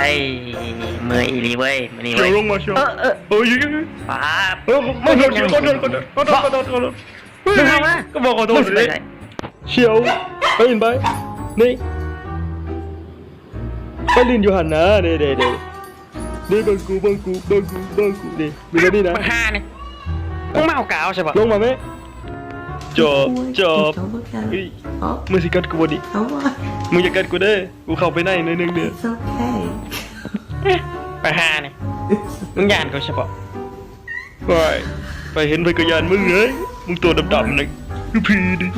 ອ້ຍ ເມື່ອຍອີ່ຫຼີເວີຍ ມື້ນີ້ເວີຍ ສຽວລົງມາ ສຽວ ເອີ ເອີ ໂອ້ຍ ເອີຍ ປ້າບ ເອີ ຂໍໂທດ ຂໍໂທດ ຂໍໂທດ ຂໍໂທດ ຂໍໂທດ ເຮີ້ຍ ມຶງເຂົ້າມາ ກໍບອກຂໍໂທດເດ້ ສຽວ ໄປຫຼິ້ນໄປ ນີ້ ໄປຫຼິ້ນຢູ່ຫັ້ນນະ ເດ້ ເດ້ ເດ້ ເບິ່ງກູ ເບິ່ງກູ ເບິ່ງກູ ເບິ່ງກູ ນີ້ ເປັນແບບນີ້ນະ ບັກຫ່ານີ້ ມຶງມາເອົາກາວໃຊ່ບໍ່ ລົງມາແມ້ ຈອບ ຈອບ ເອີຍ ມຶງຊິກັດກູບໍ່ນີ້ ມຶງຢ່າກັດກູເດີ ກູເຂົ້າໄປໃນໜ້ອຍໜຶ່ງເດີ ບັກຫ່ານີ້ ມຶງຢ້ານກູໃຊ່ບໍ່ ວ້າຍ ໃຜເຫັນໃຜກໍຢ້ານມຶງເອີຍ ມຶງໂຕດຳໆ ນີ້ ຄືຜີນີ້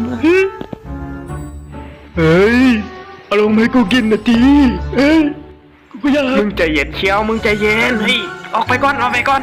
ເອີຍ ເອົາລົງມາໃຫ້ກູກິນນະຕິ ເອີຍ ກູກໍຢາກ ມຶງໃຈເຢັນ ສຽວ ມຶງໃຈເຢັນ ເຮີ້ຍ ອອກໄປກ່ອນ ອອກໄປກ່ອນ